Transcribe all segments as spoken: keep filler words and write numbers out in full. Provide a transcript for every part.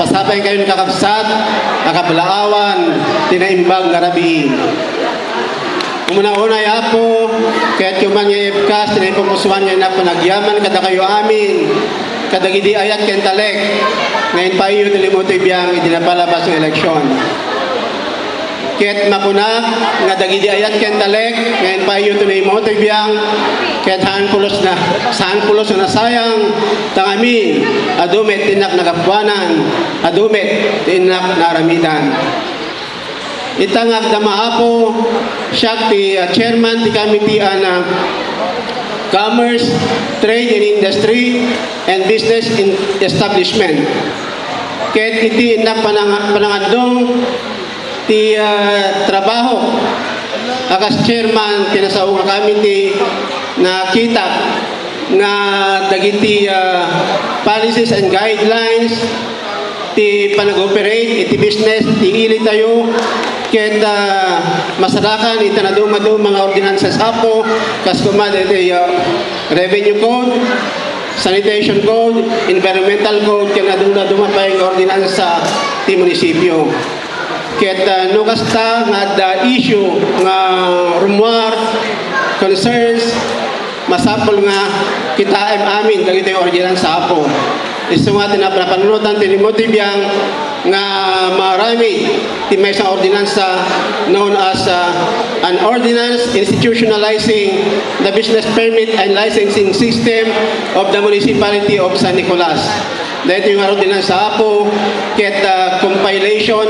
Sapay kayon, kakabsat, a kablaawan ti naimbag nga rabii. Umuna-una, Apo, kayatko man nga ibkas ti naipupusuan nga innak panagyaman kadakayo amin, kadagidi ayat ken talek nga impaiyo ti limotoy biang iti napalabas nga eleksyon. Ket makunak nga dagidi ayat ken talek nga impaiyo ti limotoy biang, ket saan pulos na, saan pulos nga nasayang, ta ngamin, adu met ti innak nagapuanan, adu met ti innak naaramidan. Ita nga agdama, Apo, siak ti, ah, chairman ti Committee on, ah, Commerce, Trade and Industry, and Business in Establishment. Ket iti innak panang-, panangandong ti, ah, trabaho a kas chairman ti nasao nga committee, nakitak nga dagiti, ah, policies and guidelines ti panag-operate iti business ti ili tayo ket, ah, masarakan iti nadumaduma nga ordinansa, Apo, kas koma daytoy, ah, Revenue Code, Sanitation Code, Environmental Code, ken nadumaduma pay nga ordinansa ti munisipyo. Ket, ah, no kasta nga adda issue nga rummuar, concerns, masapul nga kitaem amin dagitoy ordinansa, Apo. Isu nga ti napanunotan ti limotoy biang nga maaramid ti maysa nga ordinansa known as, ah, an ordinance institutionalizing the business permit and licensing system of the Municipality of San Nicolas. Daytoy nga ordinansa, Apo, ket, ah, compilation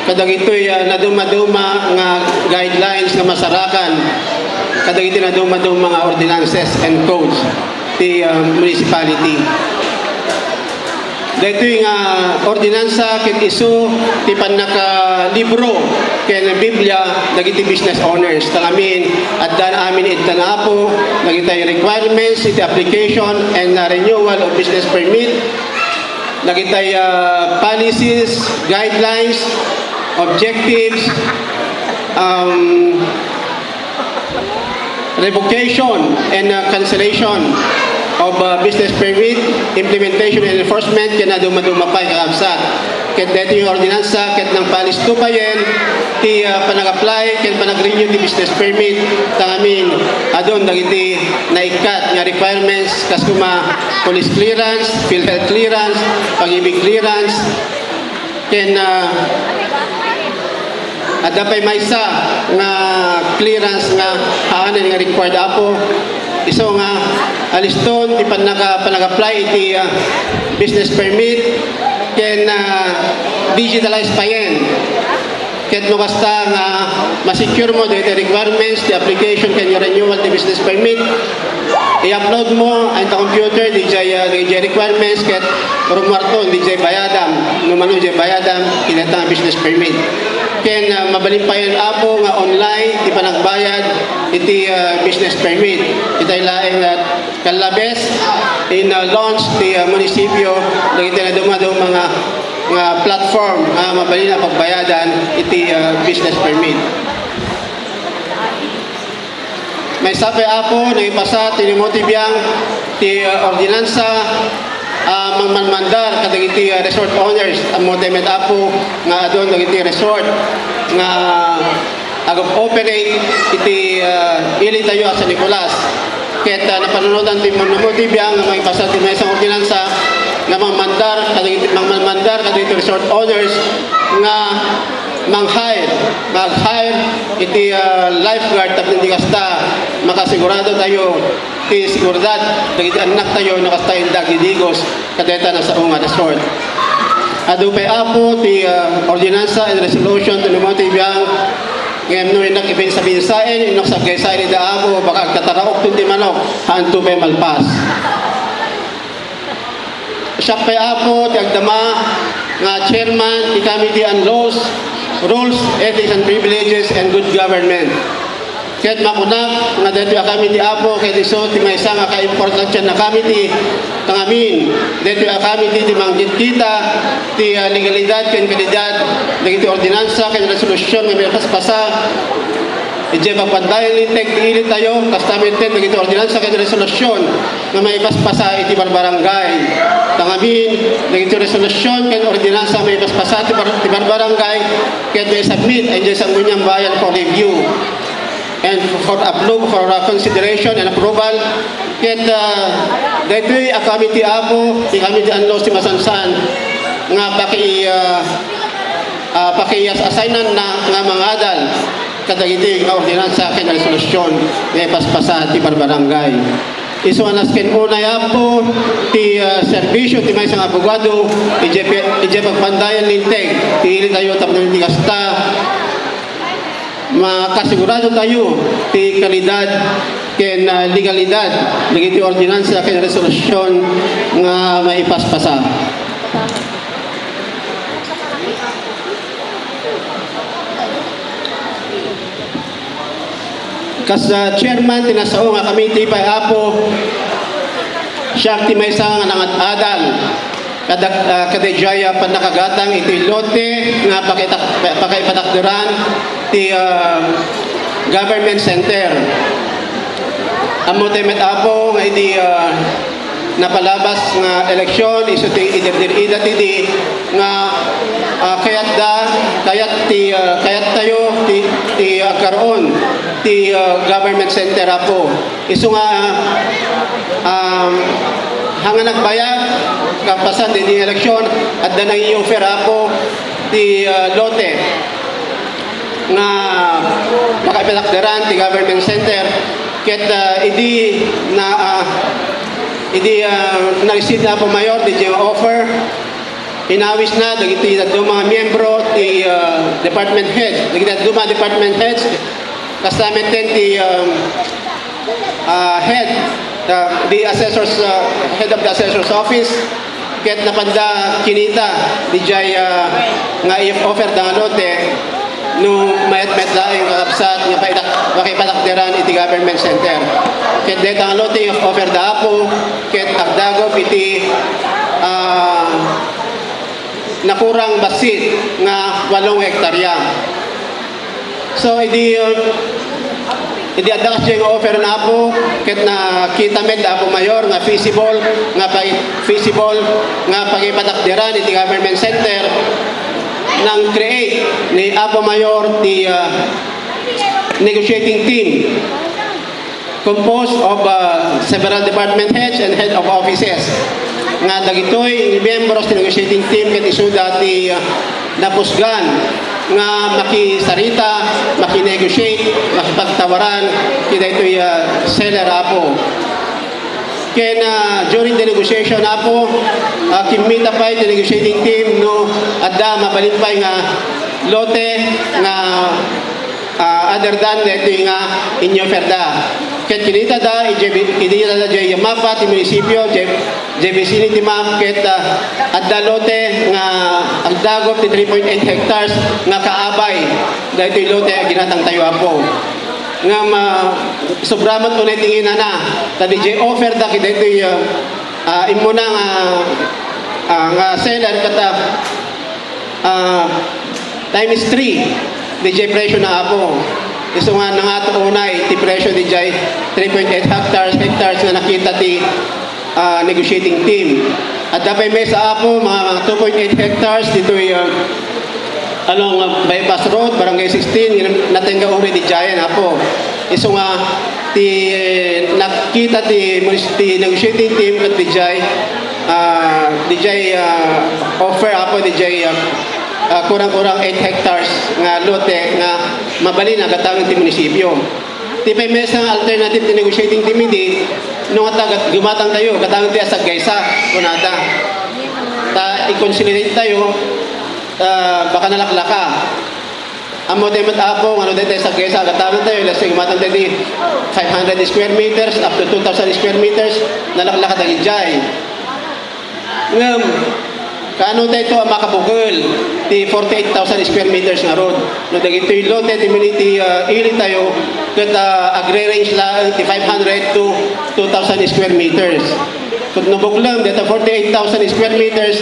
kadagitoy, ah, nadumaduma nga guidelines nga masarakan kadagiti nadumaduma nga ordinances and codes ti, ah, municipality. Daytoy nga ordinansa ket isu ti pannakalibro ken Biblia dagiti business owners. Ta ngamin, addan amin ita, Apo, dagiti requirements iti application and, uh, renewal of business permit, dagiti, uh, policies, guidelines, objectives, um, revocation and, uh, cancellation of, uh, business permit, implementation and enforcement, ken nadumaduma pay, kakabsat. Ket daytoy nga ordinansa ket nangpalistupayen ti, ah, panag-apply ken panag-renew ti business permit. Ta ngamin, adun dagiti naikkat nga requirements, kas koma police clearance, PhilHealth clearance, Pag-ibig clearance, ken, ah, adda pay maysa nga clearance nga haanen nga required, Apo. Isu nga aliston ti pannaka-, panag-apply iti, ah, business permit ken, ah, digitalize payen. Ket no kasta nga ma-secure mo dagiti requirements ti application ken renewal ti business permit, i-upload mo ita computer diay, ah, diay requirements ket rummuarton diay bayadam. No mano diay bayadam, kinita nga business permit. Ken, ah, mabalin payen, Apo, nga online ti panagbayad iti, ah, business permit. Itay laeng nga kallabes in, ah, launch ti, ah, munisipyo dagiti nadumaduma nga, nga platform nga mabalin a pagbayadan iti, ah, business permit. Maysa pay, Apo, nangipasa ti limo ti biang ti, ah, ordinansa, ah, mangmanmandar kadagiti, ah, resort owners. Ammo tayo met, Apo, nga adun dagiti resort nga ag-operate iti, ah, ili tayo a San Nicolas. Ket, ah, napanunotan ti limo ti biang nga mangipasa ti maysa nga ordinansa nga mangmandar kadagiti, mangmanmandar kadagiti resort owners nga mang-hire, mag-hire iti, ah, lifeguard tapno iti kasta, makasigurado tayo ti seguridad dagiti annak tayo no kasta inda agdidigos kadayta a sao nga resort. Adu pay, Apo, ti, ah, ordinansa and resolution ti limo ti biang, ngem no innak ibinsa-binsaen, innak saggaysaen ida, Apo, baka agtataraokton ti manok, haanto pay malpas. Siak pay, Apo, ti agdama nga chairman ti Committee on Laws, Rules, Ethics and Privileges, and Good Government. Ket makunak nga daytoy a committee, Apo, ket isu ti maysa nga kaimportantian a committee. Ta ngamin, daytoy a committee ti mangkitkita ti, ah, legalidad ken kalidad dagiti ordinansa ken resolusion nga maipaspasa idiay pagpandayaw ti Linteg ti ili tayo, kasta met dagiti ordinansa ken resolusion nga maipaspasa iti barbarangay. Ngamin, dagiti resolusyon ken ordinansa maipaspasa ti bar-, ti barbarangay ket maisubmit idiay Sangguniang Bayan for review and for approval, for, uh, consideration and approval. Ket, uh, daytoy a committee, Apo, ti committee on laws ti masansan nga paki-, uh, uh, pakias-assignan na nga mangadal kadagiti nga ordinansa ken resolusyon nga ipaspasa ti barbarangay. Isu a nasken unay, Apo, ti, ah, serbisyo ti maysa nga abogado idiay pi-, idiay pagpandayan linteg ti ilitayo tapno iti kasta, makasigurado tayo ti kalidad ken, ah, legalidad dagiti ordinansa ken resolusyon nga maipaspasa. Kas, ah, chairman ti nasao nga committee pay, Apo, siak ti maysa nga nangat-adal kada, ah, kadaydiay a pannakagatang iti lote nga pakita-, pakaipatakderan ti, ah, government center. Ammo tayo met, Apo, nga idi, ah, napalabas nga eleksyon, isu ti idirdir-ida ti di nga, ah, kayatda, kayat ti, ah, kayattayo ti, ti agkaroon ti, ah, government center, Apo. Isu nga, ah, um, hangan nagbayag, kapasan di, di eleksyon, adda nang i-offer, Apo, ti, ah, lote nga pakaipatakderan ti government center ket, ah, idi na, ah, idi, ah, na-receive na, Apo Mayor, daydiay nga offer, inawisna dagiti dadduma nga miyembro ti, ah, department head, dagiti dadduma department heads, kasta metten ti, um, ah, head, ah, the assessor's, ah, head of the assessor's office, ket napanda kinita daydiay, ah, nga i-offer da nga lote no mayat-mayat laeng kakabsat nga paidak-, makaipatakderan iti government center. Ket dayta nga lote i-offer da, Apo, ket agdagop iti, ah, nakurang bassit nga walo nga hektarya. So, idi, uh, idi adda kasdiay nga offer na, Apo, ket nakita met da Apo Mayor nga feasible, nga pay-, feasible nga pakipatakderan iti government center, nang-create ni Apo Mayor ti, uh, negotiating team composed of, uh, several department heads and head of offices, nga dagitoy miyembros ti negotiating team ket isuda ti, uh, napusgan nga makisarita, makinegotiate, makipagtawaran iti daytoy, uh, seller, Apo. Ken, uh, during the negotiation, Apo, uh, kimmita pay ti negotiating team no adda mabalin pay nga lote nga ah, other than daytoy nga inyo perda. Ket kinitada, idiay bi-, kinitada diay mapa ti munisipio, diay, diay vicinity map, ket, ah, adda lote nga agdagop ti three point eight hectares nga kaabay daytoy lote a ginatangtayo, Apo. Ngem, ah, sobra met unay ti nginana, ta diay offer da kadaytoy, ah, ah, immuna nga, ah, nga seller ket, ah, ah, times three diay presyo na, Apo. Isu nga nangato unay ti presyo diay three point eight hectares, hectares nga nakita ti, ah, negotiating team. Adda pay maysa, Apo, mga, mga two point eight hectares ditoy, ah, along, ah, Bypass Road, Barangay sixteen, nga natengga unay diay, Apo. Isu nga ti nakita ti munis-, ti negotiating team ket diay, ah, diay, ah, offer, Apo, diay, ah, ah, kurang-kurang eight hectares nga lote nga mabalin a gatangen ti munisipio. Ti pay maysa nga alternative ti negotiating team idi, no ngata gat-, gumatangtayo, gatangen ti asaggaysa, kunada. Ta i-consolidate tayo, ah, baka nalaklaka. Ammo tayo met, Apo, nga no daytoy asaggaysa a gatangen tayo, let's say, gumatang tayo ti five hundred square meters up to two thousand square meters, nalaklaka dagiti diay. Ngem, kaano tayo a makabukel ti forty-eight thousand square meters ngarud? No dagitoy lote ti mini-, ti, ah, ili tayo, ket, ah, agre-range laeng ti five hundred to two thousand square meters. Ket no buklem, dayta forty-eight thousand square meters,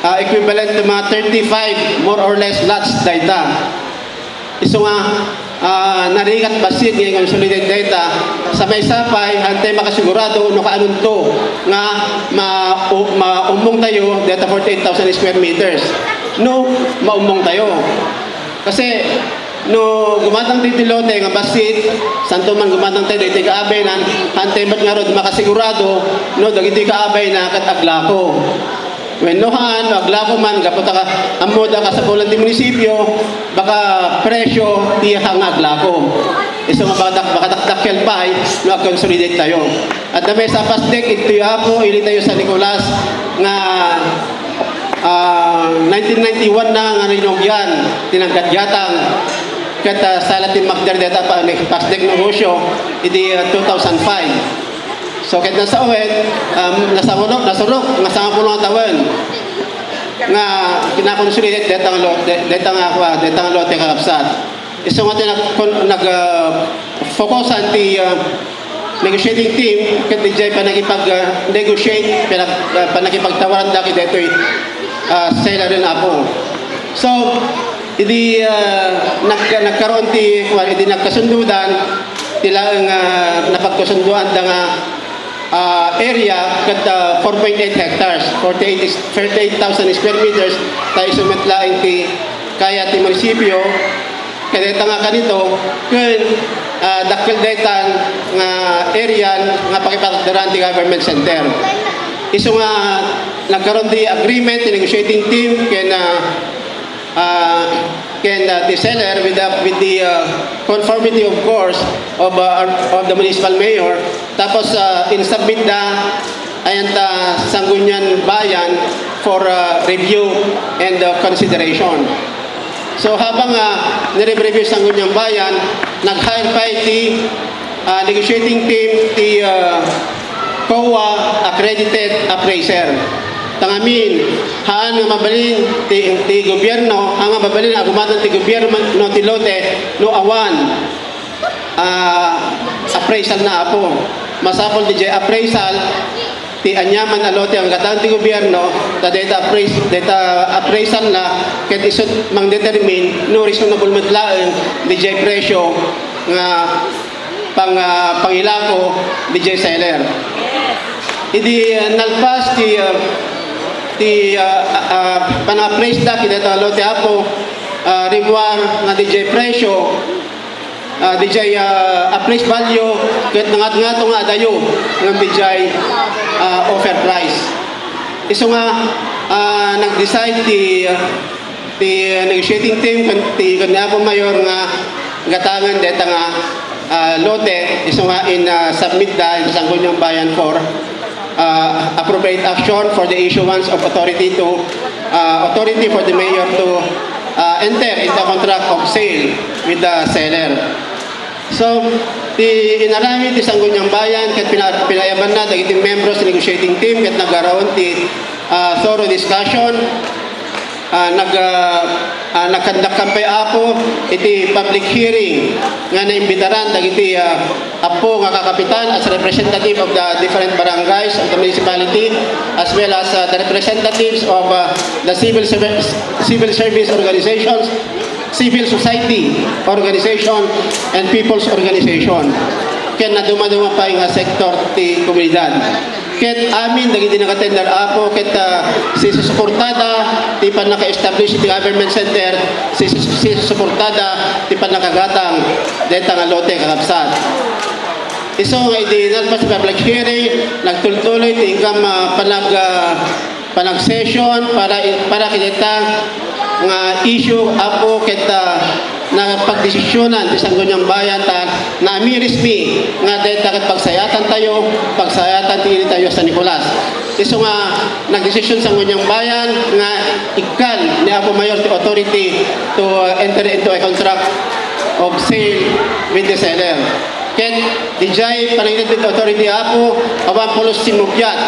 ah, equivalent to mga thirty-five, more or less, lots dayta. Isu nga, ah, narigat bassit nga i-consolidate dayta. Sa maysa pay, haantay makasigurado no kaanonto nga ma-, o-, ma-, Ummong tayo, deta forty-eight thousand square meters. No, maummong tayo. Kasi, no, gumatang ti lote nga bassit, santo man gumatang tayo dagiti kaabay na, hantay met ngarud makasigurado, no, dagiti kaabay na ket aglako. Wenno haan, no, aglako man, gapu ta ka, ammo da kasapulan ti munisipyo, baka presyo, ti hanga aglako. Isu nga baka dak-, baka dakdakkel pay, no, ag-consolidate tayo. Adda maysa a PASDEC, iti Apo, ili tayo San Nicolas, nga, ah, nineteen ninety-one na nga rinugian, tinanggatgatang, ket, ah, sala ti magder deta pa, ni PASDEC negosyo, iti, ah, two thousand five. So, ket nasawen, um, nasaurok, nasurok, nga sangapulo nga tawen, nga kinakonsolidate deta nga lo-, de-, deta nga, kua, deta nga lote kakabsat. Isu nga ti nag-, kon-, nag-, ah, fokusan ti, ah, negotiating team ket dijay panagipag, ah, negotiate, panag-, ah, panagipagtawaran dagiti daytoy, ah, seller, Apo. So, idi, ah, nag-, nagkaroon ti, kua, idi nagkasundudan, ti laeng, ah, napagkasunduan da nga ah, area ket, ah, four point eight hectares, forty-eight is, thirty-eight thousand square meters, ta isu met laeng ti kaya ti munisipyo, ket dayta nga kanito, ken, ah, dakkel daytan nga area nga pakipagdaran ti government center. Isu nga nagkaroon ti agreement ti negotiating team ken, ah, ah, ken, ah, the seller with the, with the, ah, conformity, of course, of, ah, our, of the municipal mayor. Tapos, ah, insubmit da ayan ta Sangguniang Bayan for, ah, review and, ah, consideration. So, habang, ah, nire-review Sangguniang Bayan, nag-hire pa iti ah, negotiating team ti, ah, COA accredited appraiser. Ta ngamin, haan nga mabalin ti, ti gobierno, haan nga mabalin a gumatang ti gobierno ti lote no awan, ah, appraisal na, Apo. Masapul ti jay appraisal, ti aniaman a lote nga gatang ti gobierno, ta dayta apprais-, dayta appraisal na, ket isut' mangdetermine no reasonable met laeng dijay presyo nga pang-, ah, pangilako dijay seller. Idi, ah, nalpas ti, ah, ti, ah, ah, ah, pang-appraise da ket dayta lote, Apo, ah, rimmuar nga dijay presyo, ah, dijay, ah, appraised value, ket nangatngato nga adayo ngem dijay, ah, offer price. Isu nga, ah, nag-decide ti, ah, ti negotiating team ken ti, ken ni Apo Mayor nga gatangen dayta nga, ah, lote, isu nga in, ah, submit da iti Sangguniang Bayan for ah, appropriate action for the issuance of authority to, ah, authority for the mayor to, ah, enter into a contract of sale with the seller. So, ti inaramid ti Sangguniang Bayan ket pina-, pinayabanna dagiti membros ti negotiating team ket nagaraon ti, ah, thorough discussion. Ah, nag-, ah, ah, nagkandakkan pay, Apo, iti public hearing nga naimbitaran dagiti, ah, Apo nga kakapitan as representative of the different barangays of the municipality, as well as, ah, the representatives of, ah, the civil serv-, civil service organizations, civil society organization, and people's organization. Ken nadumaduma pay nga sektor ti komunidad. Ket amin dagiti nag-attender, Apo, ket, ah, sisusuportada ti pannaka-establish ti government center, sisus-, sisusuportada ti pannakagatang dayta nga lote, kakabsat. Isu nga idi nalpas ti public hearing, nagtultuloy ti inggam, ah, panag-, ah, panag-session para, para ket dayta nga issue, Apo, ket, ah, napagdesisionan ti Sangguniang Bayan ta naamirismi nga dayta ket pagsayatan tayo, pagsayatan ti ili tayo San Nicolas. Isu nga nagdesisyon Sangguniang Bayan nga ikkan ni Apo Mayor ti authority to, uh, enter into a contract of sale with the seller. Ket dijay panangitedto ti authority, Apo, awan pulos simmubiat.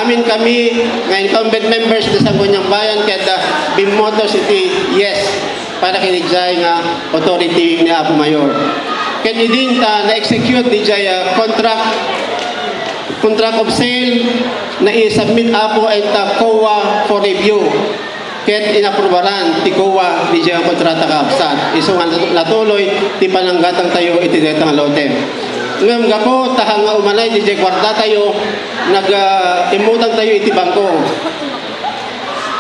Amin kami nga incumbent members ti Sangguniang Bayan ket, ah, bimmoto iti yes para ken dijay nga authority ni Apo Mayor. Ket idin ta na-execute dijay, ah, contract, contract of sale, nai-submit, Apo, ita COA for review. Ket inaprubaran ti COA dijay nga kontrata, kakabsat. Isu nga nat-, natuloy ti pananggatang tayo iti dayta nga lote. Ngem gapu ta nga umanay diay kuartatayo, nag, ah, immutangtayo iti bangko.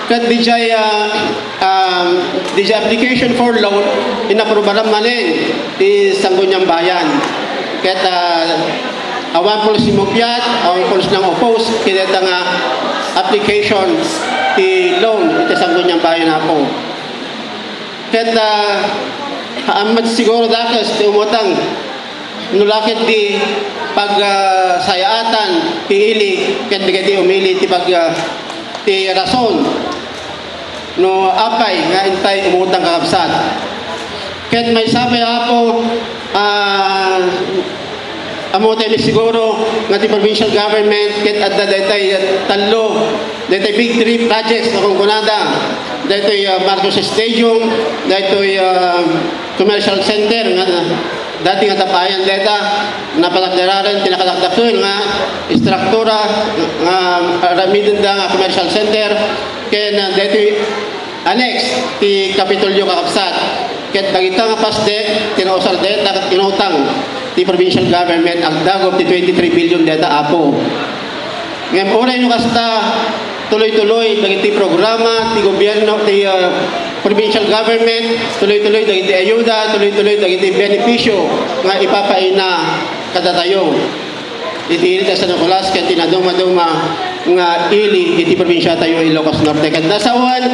Ket diay, ah, um, diay application for loan, inaprubaran manen ti Sangguniang Bayan. Ket, ah, awan pulos simuppiat, awan pulos nang-oppose, ket dayta nga application ti loan iti Sangguniang Bayan, Apo. Ket, ah, haan met siguro dakes ti umutang, no la ket ti pag, ah, sayaatan ti ili, ket dagiti umili ti pag, ah, ti rason no apay nga intay umutang, kakabsat. Ket maysa pay, Apo, ah, Ammotay mi siguro nga ti provincial government ket adda daytoy, ah, tallo, daytoy big three projects nga kunkunada. Daytoy, ah, Marcos Stadium, daytoy, ah, commercial center nga dati nga tapayan dayta, napatakderaran ti nakadakdakkel nga istruktura nga aramidenda nga commercial center, ken, ah, daytoy annex ti Kapitolyo, kakabsat. Ket dagita nga PASDEC, ti nausar dayta ket inutang ti provincial government, agdagop ti twenty-three billion dayta, Apo. Ngem uray no kasta, tuloy-tuloy dagiti programa ti gobierno, ti, ah, provincial government, tuloy-tuloy dagiti ayuda, tuloy-tuloy dagiti benepisyo nga ipapaina kadatayo iti ili ti San Nicolas ken ti nadumaduma nga ili iti probinsiatayo, Ilocos Norte. Ket nasawen,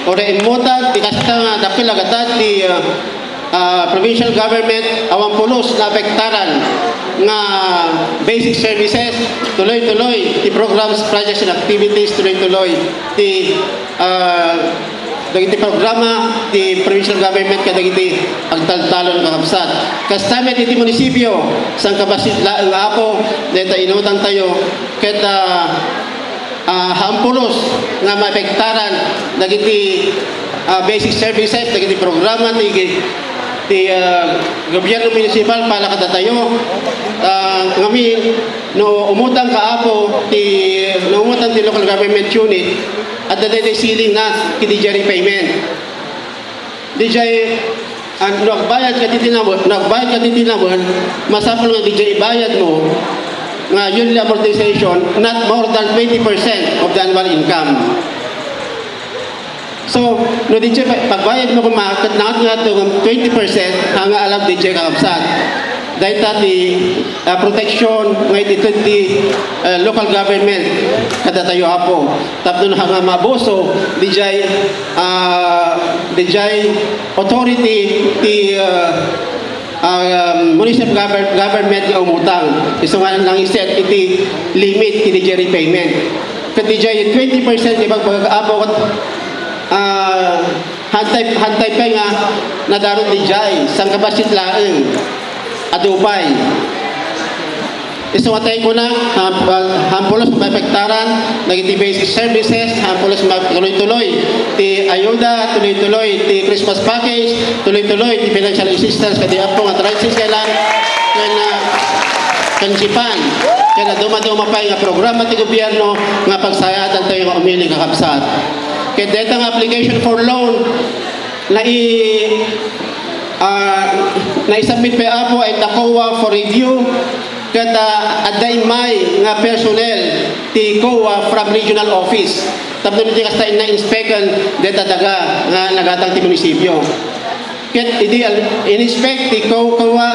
uray immutang ti kasta nga dakkel a gatad ti, ah, ah, provincial government, awan pulos naapektaran nga basic services, tuloy-tuloy ti programs, projects, and activities, tuloy-tuloy ti, ah, dagiti programa ti provincial government kadagiti agtaltalon, kakabsat. Kasta met iti munisipio, sangkabassit laeng, Apo, dayta inutangtayo, ket, ah, ah, haan pulos nga maapektaran dagiti, ah, basic services, dagiti programa ti, ti, ah, gobierno munisipal para kadatayo. Ah, ngamin, no umutang ka, Apo, ti, no umutang ti local government unit, adda daytoy ceiling na iti diay repayment. Diay, ah, no agbayad ka ti tinawen, no agbayad ka ti tinawen, masapul nga diay ibayad mo nga yearly amortization, not more than twenty percent of the annual income. So, no diay pa-, pagbayad mo koma, ket nangat nga ito nga twenty percent, nga alam diay, kakabsat. Dayta ti, ah, protection nga iti, iti, ah, local government kadatayo, Apo. Tapno nga maabuso diay, ah, diay authority ti, ah, ah, municipal govern-, government nga umutang. Isu nga nangiset iti limit iti diay repayment. Ket diay twenty percent ti pagpagkaapo, ah, hantay, hantay pay nga nadaron diay, sangkabassit laeng. Adu pay. Isu nga tay kuna, ham-, hampulos nga maapektaran dagiti basic services, hampulos nga tuloy-tuloy ti ayuda, tuloy-tuloy ti Christmas package, tuloy-tuloy ti financial assistance kadi Apo nga tricycle, ken, ah, ken jeepan, ken dumaduma pay nga programa ti gobierno nga pagsayaatantayo nga umili, kakabsat. Ket dayta nga application for loan, nai-, ah, naisubmit pay, Apo, ita COA for review, ket, ah, adda immay nga personnel ti COA from regional office. Tapno iti kasta, inna-inspect dayta daga nga nagatang ti munisipio. Ket idi al-, in-inspect ti COA,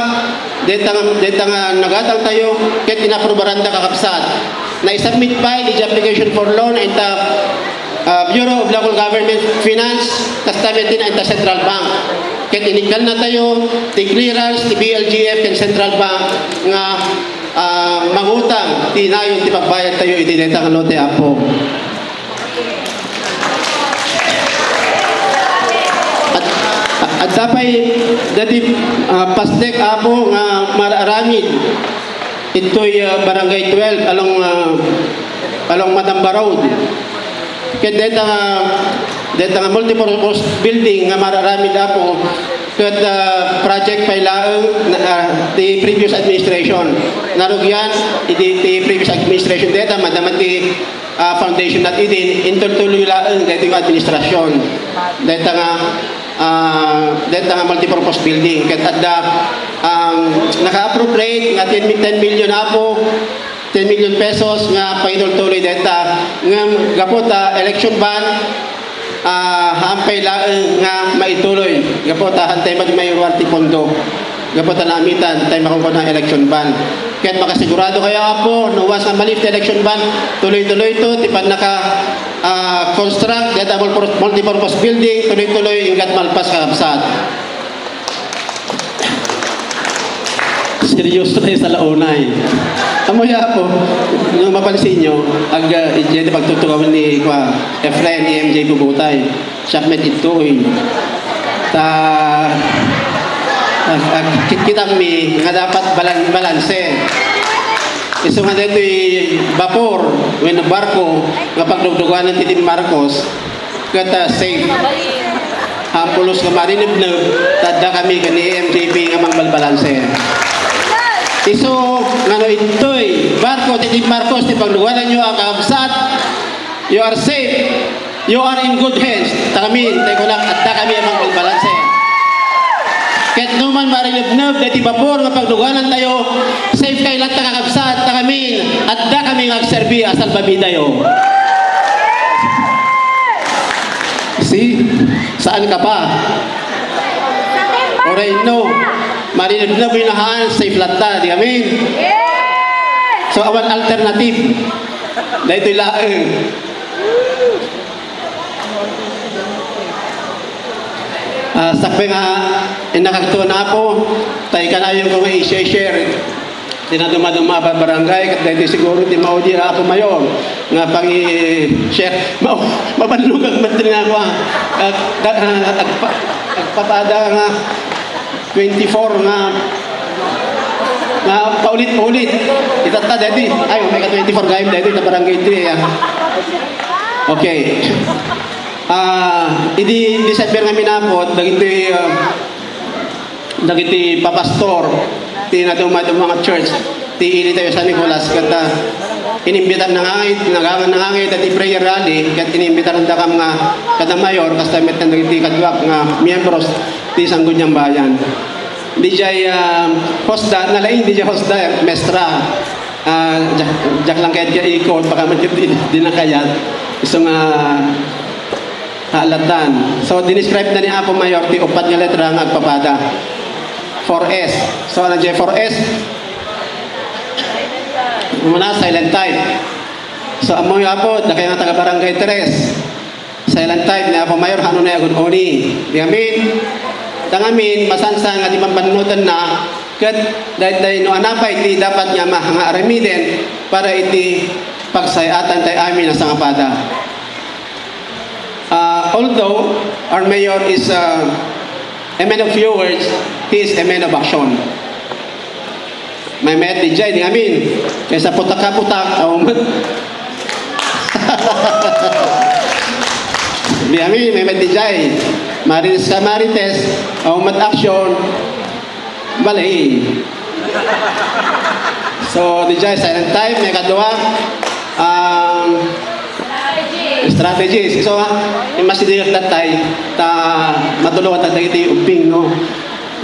dayta nga, dayta nga nagatangtayo, ket inaprubaranda, kakabsat. Naisubmit pay diay application for loan ita, ah, Bureau of Local Government Finance, kasta met din ita Central Bank. Ket inikkannatayo ti clearance ti B L G F ken Central Bank nga, ah, mangutang ti nayon ti pagbayadtayo iti dayta nga lote, Apo. Ad-, adda pay dati, ah, PASDEC, Apo, nga mararamid ditoy, ah, Barangay twelve along, ah, along Madamba Road. Ket dayta nga, dayta nga multipurpose building nga mararamid, Apo, ket, ah, project pay laeng na, ah, ti previous administration. Narugian iti, ti previous administration dayta, madama ti ah, foundation na idin, intultuloy laeng daytoy nga administrasyon. Dayta nga, ah, dayta nga multipurpose building. Ket adda, ah, Ang naka-appropriate nga ten mi-, ten million, Apo, ten million pesos nga pangitultuloy deta. Ngem gapu ta election bond, ah, haanpay laeng nga maituloy. Gapu ta haantay met mairuar ti pondo. Gapu ta naamitan tay makunkuna election bond. Ket makasigurado kayo, Apo, no once nga ma-lift ti election bond, tuloy-tuloy to ti pannaka, ah, construct deta mulpur-, multipurpose building, tuloy-tuloy inggat malpas, kakabsat. Seryoso tayo sa launay. Amo ya po, no mapansin nyo, ag, ah, iti pagtutukawan ni, kwa, Efren, ni M J Bubutay, siya met itoy. Ta, ag, ag, kitkitang mi nga dapat balan-, balanse. Isu nga ditoy bapor, wenno barko, nga pagdugduganan ti Team Marcos, ket, ah, safe. Ampulos nga marinebneb, ta adda kami ken ni M J P nga mangbalbalanse. Isu nga no intoy barko ti Team Marcos ti paglugalanyo a kakabsat, you are safe. You are in good hands. Ta ngamin, tay kunak, adda kami a mangbalbalanse. Ket no man marinebneb daytoy bapor nga pagluganan tayo, safe kay latta, kakabsat, ta ngamin, adda kami nga agserbi a salbabidayo. See? Saan ka pa? Oray no, marinebneb nga haan, safe latta, di amin? So, awan alternative. Daytoy laeng. Ah, sakbay nga, inakagtuan, Apo, tay kanayon ko nga i-share. Ti nadumaduma a barangay, ket daytoy siguro ti maudi a Apo Mayor nga pangi-share. Ma-, mabannogak met nga ako, ah. Ag-, ah, agpa-, agpapada nga twenty-four nga, nga paulit-ulit. Itatta daytoy. Ay, may ka twenty-four gayam daytoy, ta barangay iti, ah. Okay. Ah, idi December nga minapot, dagiti, ah, dagiti papastor ti nadumaduma nga church ti ili tayo San Nicolas, ket, ah, inimbitar nangangit, nagangan nangangit ti prayer rally, ket inimbitar dakam nga kada mayor, kasta met dagiti kaduak nga miyembros ti Sangguniang Bayan. Dijay, ah, hosda, nalaing dijay hosda, mestra. Ah, diak, diak lang kayat nga ikot, baka man di, di na kayat. Isu nga, ah, alatan. So, dinescribe na ni Apo Mayor ti upat nga letra nga agpapada. Four S. So, ano dijay four S? Una, silent type. So, ammoyo, Apo, dakay nga taga Barangay Tres. Silent type ni Apo Mayor, haanna agun-uni. Di amin. Ta ngamin, masansan nga di pambannutenna, ket daytoy no apay ti dapat nga ma-, nga aramiden para iti pagsayatan tayo amin a sangapada. Ah, although our mayor is, ah, a man of few words, he is a man of action. Maymayat dijay, di amin. Kaysa putak-putak, awan met. Di amin, maymayat dijay. Marites ka marites, awan met action. Bale. So, dijay, silent type, maikadua. Um, strategies. So, ah, mas di datay, ta matulungan ta dagiti ubbing, no?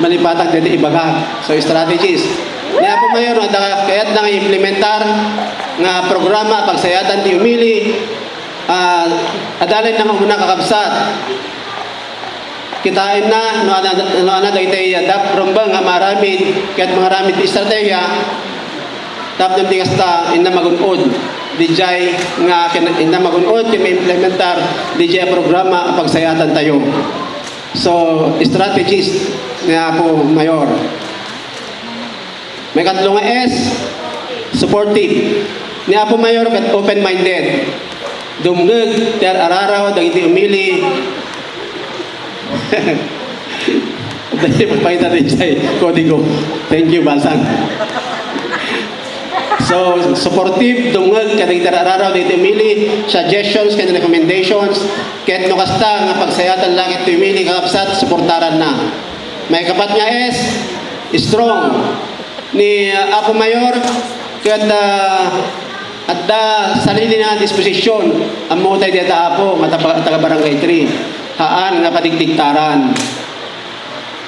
Malipatak dagiti ibaga. So, strategies. Ni Apo Mayor, adda kayatna nga implementar nga programa, pagsayatan ti umili, ah, adalen na nga umuna kakabsat. Kitaenna, no, ana, no, ana dagiti, ah, dap rumbeng nga maaramid, ket mangaramid ti estrategia, tapno ti kasta, inna magun-od. Dijay nga kin-, inna magun-od, ti maimplementar, dijay a programa a pagsayatan tayo. So, strategies ni Apo Mayor. Maikatlo nga S, supportive. Ni Apo Mayor ket open-minded. Dumngeg ti ar-araraw dagiti umili. Dagiti pagpakita ti say kodigo. Thank you, Balsang. So, supportive, dumngeg kadagiti ar-araraw dagiti umili, suggestions ken recommendations, ket no kasta nga pagsayatan la ket ti umili, kakabsat, suportaranna. Maikapat nga S, strong. Ni, ah, Apo Mayor, ket, ah, adda salina nga disposisyon, ammo tay dayta, Apo, nga taga, taga Barangay Three. Haan nga padigdigtaran.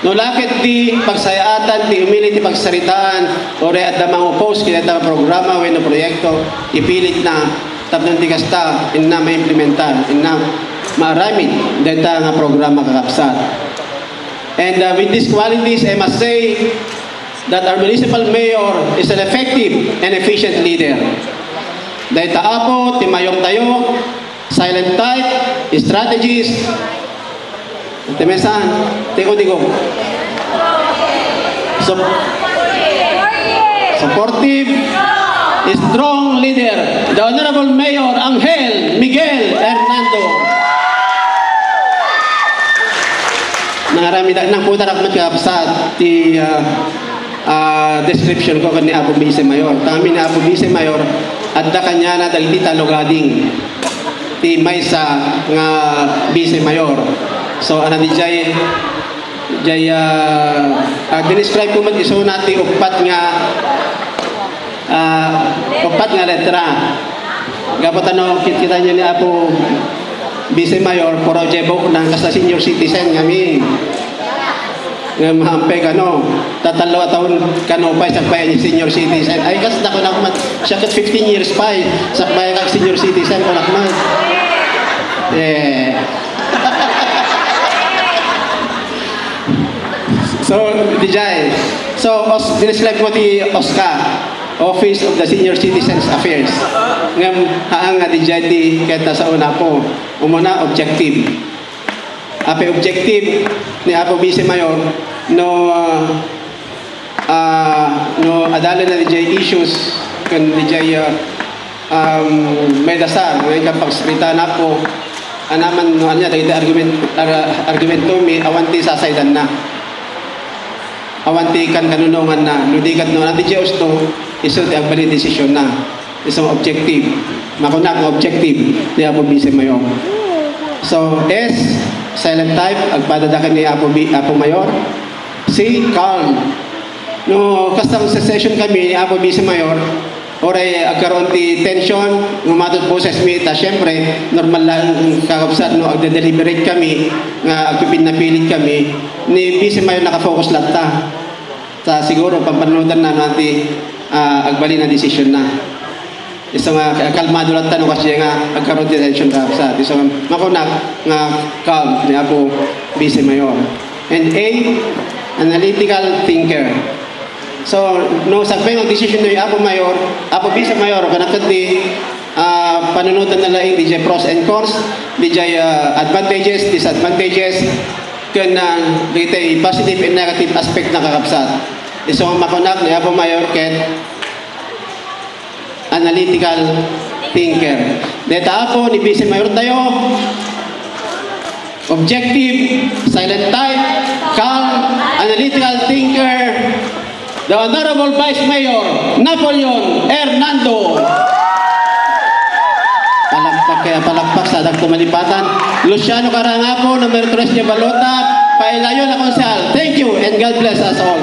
No la ket ti pagsayaatan ti umili ti pagsaritaan, uray adda mangoppose kadayta nga programa wenno proyekto, ipilitna tapno ti kasta, inna maimplementar, inna maaramid dayta nga programa, kakabsat. And, uh, with these qualities, I must say that our municipal mayor is an effective and efficient leader. Dayta, Apo, ti mayortayo, silent type, strategist, ti mesan, tigo-tigo. Sup-, supportive, strong leader, the Honorable Mayor Angel Miguel Hernando. Nangaramid, nangputarak met, kakabsat, ti, ah, ah, description ko ken ni Apo Vice Mayor. Ta amin ni Apo Vice Mayor, adda kaniana dagiti tallow-gading ti maysa nga Vice Mayor. So, ano, di jay, jay, ah, ah, dinescribe ko met isuna ti uppat nga, ah, uppat nga letra. Gapu ta no, kit-, kita niyo ni Apo Vice Mayor, puro jay buok na, kasta senior citizen ngamin. Nga maampay kano, tatallo a taon kano pay, sakbay ni senior citizen. Ay, kas, naku, naku, mat-, siya ket fifteen years pay, sakbay kag senior citizen, kunak man. Eh. So, di jay. So, os-, dinescribe ko ti OSCA, Office of the Senior Citizens Affairs. Ngem, haan nga di jay ti ket ta sa una po. Umuna, objective. Apay objective ni Apo Vice Mayor no, ah, no, adalen na di jay issues ken di jay, ah, um, may dasar, may kapagsarita na po, anaman no ania, dagiti argument-, ar-, argumento mi, awan ti sasaydanna. Awan ti kankanunonganna, no di ket no, adi jay usto, isu ti agbalin desisyon na. Isu nga objective. Makunak nga objective ni Apo Vice Mayor. So, S, silent type, agpadada ken ni Apo Bi-, Apo Mayor. C, calm. No, kasta nga secession kami ni Apo Vice Mayor, uray agkaroon ti tension, umatot boses mi, ta siyempre, normal lang, kakabsat, no, agde-deliberate kami, nga agpipinnapilit kami, ni Vice Mayor nakafocus latta. Ta siguro, pampanunotan na, no, ti, ah, agbalin a desisyon na. Isu nga, kalmado latta, no, kasi nga, agkaroon ti tension, kakabsat. Isu nga, makunak nga calm ni Apo Vice Mayor. And A, analytical thinker. So, no, sakbay nga desisyon ni Apo Mayor, Apo Vice Mayor, kanak ket ti, ah, panunotan na laeng di jay pros and cons, di jay, ah, advantages, disadvantages, ken, ah, dagiti positive and negative aspect na, kakabsat. Isu nga makunak ni Apo Mayor ket analytical thinker. Dayta, Apo, ni Vice Mayor tayo, objective, silent type, calm, analytical thinker, the Honorable Vice Mayor Napoleon Hernando. Palakpak kaya palakpak sa adak ko malipatan. Luciano Carangapo, number tres de balota, pailayo na konsehal. Thank you and God bless us all.